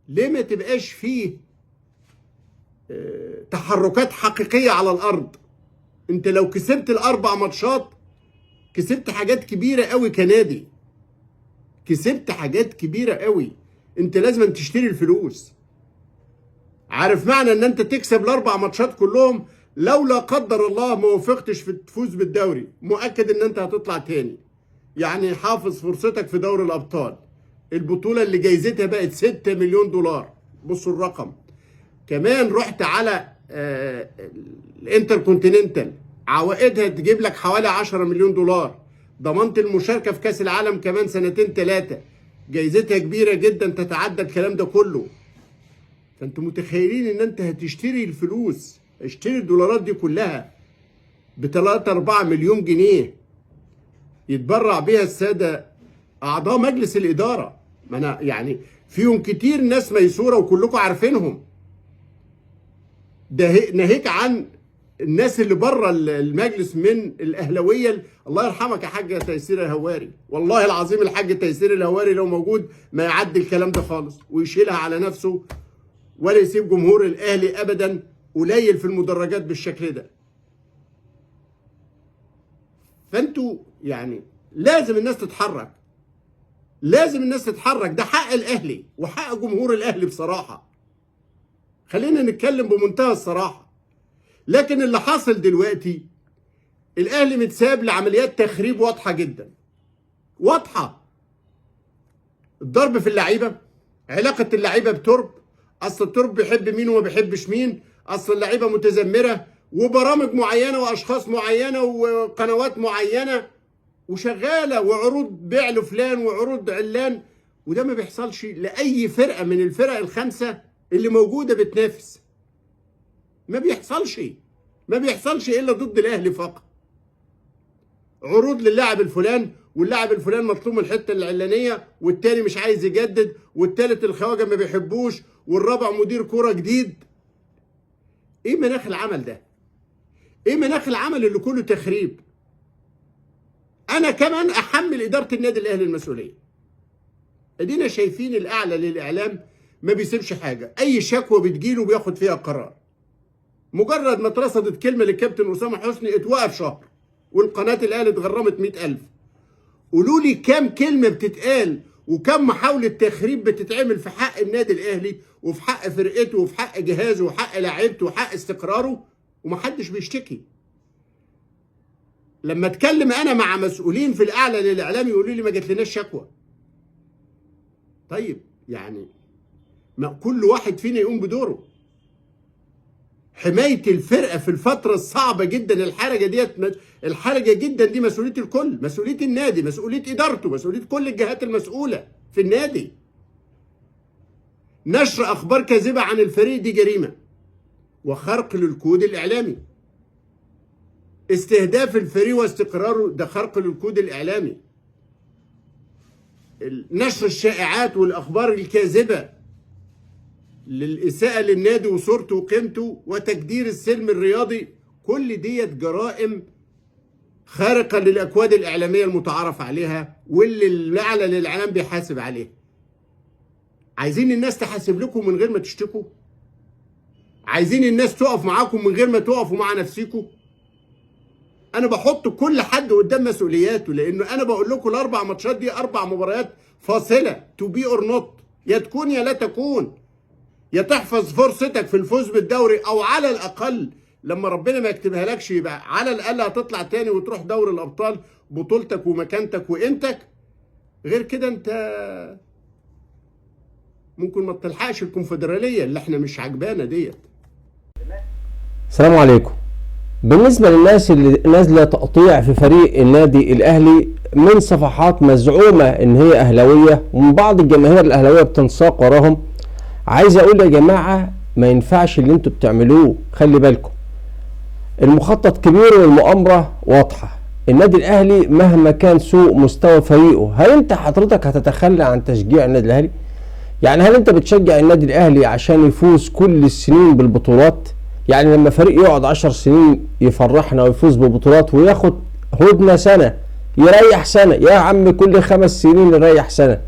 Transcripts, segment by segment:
ليه ما تبقاش فيه تحركات حقيقية على الارض؟ انت لو كسبت الاربع ماتشات كسبت حاجات كبيرة قوي كنادي، كسبت حاجات كبيرة قوي. انت لازم تشتري الفلوس. عارف معنى ان انت تكسب الاربع ماتشات كلهم؟ لو لا قدر الله ما وفقتش في تفوز بالدوري، مؤكد ان انت هتطلع تاني. يعني حافظ فرصتك في دوري الابطال، البطولة اللي جايزتها بقت 6 مليون دولار. بصوا الرقم. كمان رحت على الانتر كونتيننتال، عوائدها تجيب لك حوالي 10 مليون دولار. ضمنت المشاركة في كاس العالم كمان سنتين ثلاثة، جايزتها كبيرة جدا تتعدى الكلام ده كله. فانتوا متخيلين ان انت هتشتري الفلوس، اشتري الدولارات دي كلها ب 3 4 مليون جنيه يتبرع بيها السادة اعضاء مجلس الاداره. ما انا يعني فيهم كتير ناس ميسوره وكلكم عارفينهم. ده ناهيك عن الناس اللي بره المجلس من الاهلاوية. الله يرحمك يا حاج تيسير الهواري، والله العظيم الحاج تيسير الهواري لو موجود ما يعدي الكلام ده خالص ويشيلها على نفسه، ولا يسيب جمهور الاهلي ابدا قليل في المدرجات بالشكل ده. فانتوا يعني لازم الناس تتحرك، لازم الناس تتحرك. ده حق الاهلي وحق جمهور الاهلي بصراحة، خلينا نتكلم بمنتهى الصراحة. لكن اللي حاصل دلوقتي الاهلي متساب لعمليات تخريب واضحة جدا، واضحة. الضرب في اللعيبة، علاقة اللعيبة بترب، اصل الترب بيحب مين وما بيحبش مين، اصل اللعيبة متذمره، وبرامج معينة واشخاص معينة وقنوات معينة وشغالة، وعروض بيع لفلان وعروض علان. وده ما بيحصلش لاي فرقه من الفرق الخمسة اللي موجودة بتنافس. ما بيحصلش، ما بيحصلش الا ضد الاهلي فقط. عروض للاعب الفلان، واللاعب الفلان مطلوب من الحتة العلانية، والتاني مش عايز يجدد، والتالت الخواجه ما بيحبوش، والرابع مدير كورة جديد. ايه مناخ العمل ده؟ ايه مناخ العمل اللي كله تخريب؟ انا كمان احمل ادارة النادي الاهلي المسؤولية. ادينا شايفين الاعلى للاعلام ما بيسيبش حاجة، اي شكوى بتجيله بياخد فيها قرار. مجرد ما اترصدت كلمة للكابتن اسامة حسني اتوقف شهر، والقناة الاهلي اتغرمت 100,000. قولوا لي كام كلمة بتتقال وكم محاولة تخريب بتتعمل في حق النادي الاهلي وفي حق فرقته وفي حق جهازه وحق لاعيبته وحق استقراره، ومحدش بيشتكي. لما اتكلم انا مع مسؤولين في الاعلى للاعلام يقولوا لي ما جاتلناش شكوى. طيب يعني ما كل واحد فينا يقوم بدوره. حماية الفرقة في الفترة الصعبة جدا الحرجة ديت، الحرجة جدا دي مسؤولية الكل، مسؤولية النادي، مسؤولية إدارته، مسؤولية كل الجهات المسؤولة في النادي. نشر أخبار كاذبة عن الفريق دي جريمة وخرق للكود الإعلامي. استهداف الفريق واستقراره ده خرق للكود الإعلامي. نشر الشائعات والأخبار الكاذبة للإساءة للنادي وصورته وقيمته وتجدير السلم الرياضي، كل ديت جرائم خارقة للأكواد الإعلامية المتعارف عليها واللي الأعلى للإعلام بيحاسب عليها. عايزين الناس تحاسب لكم من غير ما تشتكوا؟ عايزين الناس تقف معاكم من غير ما تقفوا مع نفسيكم؟ أنا بحط كل حد قدام مسؤولياته، لأنه أنا بقول لكم الأربع ماتشات دي أربع مباريات فاصلة، to be or not، يا تكون يا لا تكون، يا تحفظ فرصتك في الفوز بالدوري، او على الاقل لما ربنا ما يكتبها لكش يبقى على الاقل هتطلع تاني وتروح دوري الابطال، بطولتك ومكانتك وقيمتك. غير كده انت ممكن ما تلحقش الكونفدراليه اللي احنا مش عجبانا ديت. السلام عليكم. بالنسبة للناس اللي نازلة تقطيع في فريق النادي الأهلي من صفحات مزعومة إن هي أهلاوية، ومن بعض الجماهير الأهلاوية بتنساق وراهم، عايز أقول يا جماعة ما ينفعش اللي انتوا بتعملوه. خلي بالكم، المخطط كبير والمؤامرة واضحة. النادي الأهلي مهما كان سوء مستوى فريقه، هل انت حضرتك هتتخلى عن تشجيع النادي الأهلي؟ يعني هل انت بتشجع النادي الأهلي عشان يفوز كل السنين بالبطولات؟ يعني لما فريق يقعد 10 سنين يفرحنا ويفوز ببطولات وياخد هدنة سنة، يريح سنة، يا عم كل 5 سنين يريح سنة،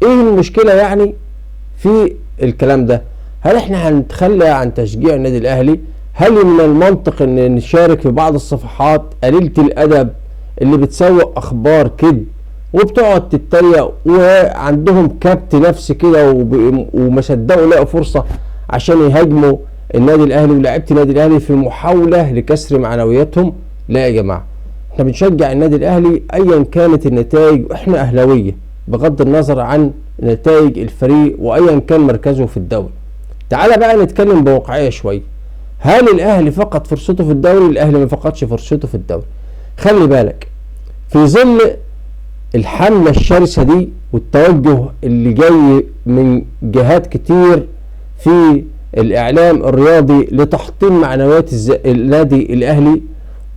ايه المشكلة يعني في الكلام ده؟ هل احنا هنتخلى عن تشجيع النادي الاهلي؟ هل من المنطق ان نشارك في بعض الصفحات قليلة الادب اللي بتسوق اخبار كذب وبتقعد تتريق وعندهم كبت نفسي كده وما صدقوا لقوا فرصة عشان يهاجموا النادي الاهلي ولاعيبه النادي الاهلي في محاولة لكسر معنوياتهم؟ لا يا جماعة، احنا بنشجع النادي الاهلي ايا كانت النتائج، واحنا اهلاويه بغض النظر عن نتائج الفريق وايا كان مركزه في الدوري. تعالى بقى نتكلم بواقعية شوية. هل الاهلي فقد فرصته في الدوري؟ الاهلي ما فقدش فرصته في الدوري. خلي بالك، في ظل الحملة الشرسة دي والتوجه اللي جاي من جهات كتير في الاعلام الرياضي لتحطيم معنويات النادي الاهلي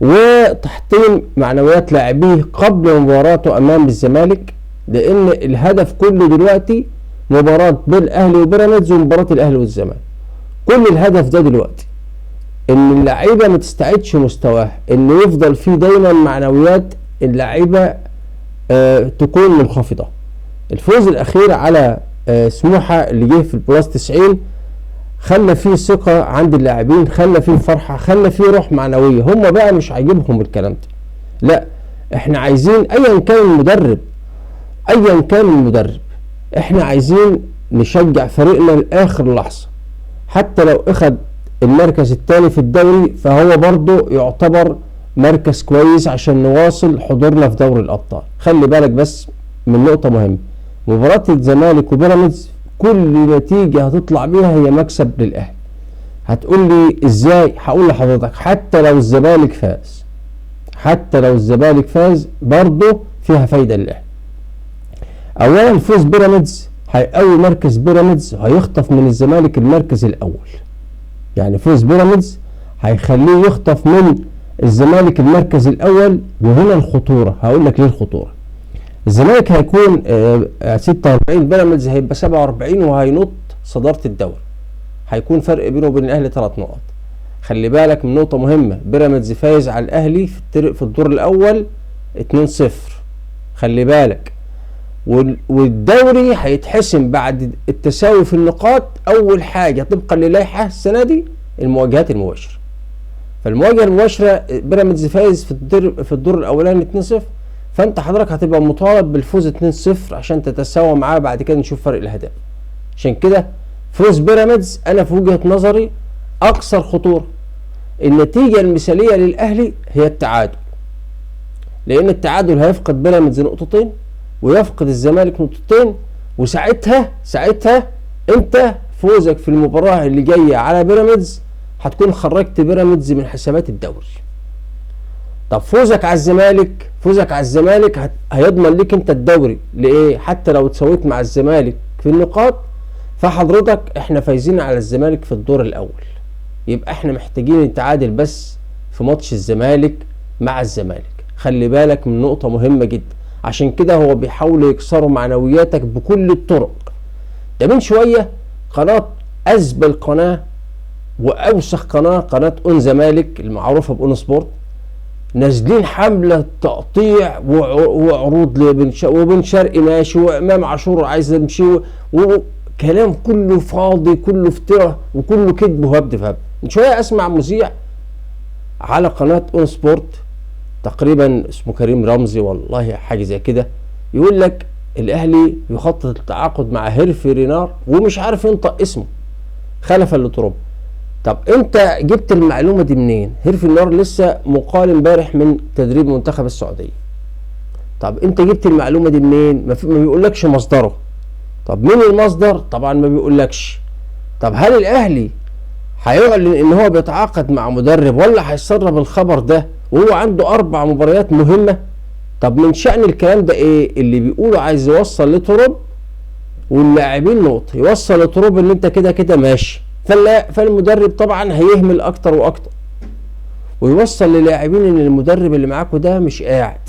وتحطيم معنويات لاعبيه قبل مباراته امام الزمالك، لان الهدف كله دلوقتي مباراة بالاهلي وبيراميدز ومباراة الاهلي والزمالك. كل الهدف ده دلوقتي ان اللعيبة ما تستعدش مستواها، ان يفضل فيه دايما معنويات اللعيبة تكون منخفضة. الفوز الاخير على سموحه اللي جه في البلاس 90 خلى فيه ثقة عند اللاعبين، خلى فيه فرحه، خلى فيه روح معنوية. هم بقى مش عاجبهم الكلام ده، لا احنا عايزين ايا كان المدرب، ايا كان المدرب احنا عايزين نشجع فريقنا لاخر لحظة. حتى لو اخد المركز الثاني في الدوري فهو برضو يعتبر مركز كويس عشان نواصل حضورنا في دوري الابطال. خلي بالك بس من نقطة مهمة، مباراة الزمالك وبيراميدز كل نتيجة هتطلع بيها هي مكسب للاهلي. هتقول لي ازاي؟ هقول لحضرتك حتى لو الزمالك فاز، حتى لو الزمالك فاز برضه فيها فايده للاهلي. اولا فوز بيراميدز هيقوي مركز بيراميدز، هيخطف من الزمالك المركز الاول. يعني فوز بيراميدز هيخليه يخطف من الزمالك المركز الاول، وهنا الخطورة. هقول لك ليه الخطورة. الزمالك هيكون 46، بيراميدز هيبقى 47 وهينط صدارة الدوري. هيكون فرق بينه وبين الاهلي 3 نقط. خلي بالك من نقطة مهمة، بيراميدز فايز على الاهلي في الدور الاول 2-0. خلي بالك، والدوري هيتحسم بعد التساوي في النقاط. اول حاجة طبقا للائحه السنة دي المواجهات المباشرة. فالمواجهه المباشرة بيراميدز فايز في الدور الاولاني 2-0، فانت حضرتك هتبقى مطالب بالفوز 2-0 عشان تتساوى معاه، بعد كده نشوف فرق الاهداف. عشان كده فوز بيراميدز انا في وجهه نظري اكثر خطورة. النتيجة المثالية للاهلي هي التعادل، لان التعادل هيفقد بيراميدز نقطتين ويفقد الزمالك نقطتين، وساعتها انت فوزك في المباراة اللي جاية على بيراميدز هتكون خرجت بيراميدز من حسابات الدوري. طب فوزك على الزمالك، فوزك على الزمالك هيضمن ليك انت الدوري لايه؟ حتى لو اتساويت مع الزمالك في النقاط فحضرتك احنا فايزين على الزمالك في الدور الاول، يبقى احنا محتاجين نتعادل بس في ماتش الزمالك مع الزمالك. خلي بالك من نقطة مهمة جدا، عشان كده هو بيحاولوا يكسروا معنوياتك بكل الطرق. ده من شوية قناة ازبل قناة واوسخ قناة، قناة اون زمالك المعروفة باون سبورت، نازلين حملة تقطيع وعروض وبن شرقي ماشي، وامام عاشور عايز يمشي، وكلام كله فاضي، كله افتراء، وكله كذب وهبد في هبد. من شوية اسمع مذيع على قناة اون سبورت تقريبا اسمه كريم رمزي والله حاجة زي كده، يقول لك الاهلي يخطط التعاقد مع هيرفي رينار ومش عارف ينطق اسمه، خلفا لتروب. طب انت جبت المعلومة دي منين؟ هيرفي رينار لسه مقال امبارح من تدريب منتخب السعودية. طب انت جبت المعلومة دي منين؟ ما بيقولكش مصدره. طب مين المصدر؟ طبعا ما بيقولكش. طب هل الاهلي هيعلن ان هو بيتعاقد مع مدرب ولا هيسرب الخبر ده وهو عنده 4 مباريات مهمة؟ طب من شأن الكلام ده ايه؟ اللي بيقولوا عايز يوصل لتروب واللاعبين نقطة، يوصل لتروب ان انت كده كده ماشي، فالمدرب طبعا هيهمل اكتر واكتر، ويوصل للاعبين ان المدرب اللي معاكوا ده مش قاعد،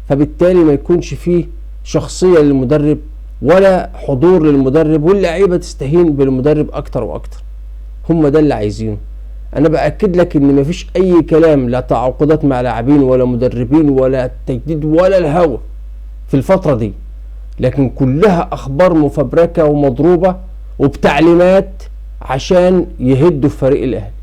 فبالتالي ما يكونش فيه شخصية للمدرب ولا حضور للمدرب، واللعيبة تستهين بالمدرب اكتر واكتر. هم ده اللي عايزينه. انا باكد لك ان مفيش اي كلام، لا تعاقدات مع لاعبين ولا مدربين ولا تجديد ولا الهوى في الفترة دي، لكن كلها اخبار مفبركة ومضروبة وبتعليمات عشان يهدوا الفريق الاهلي.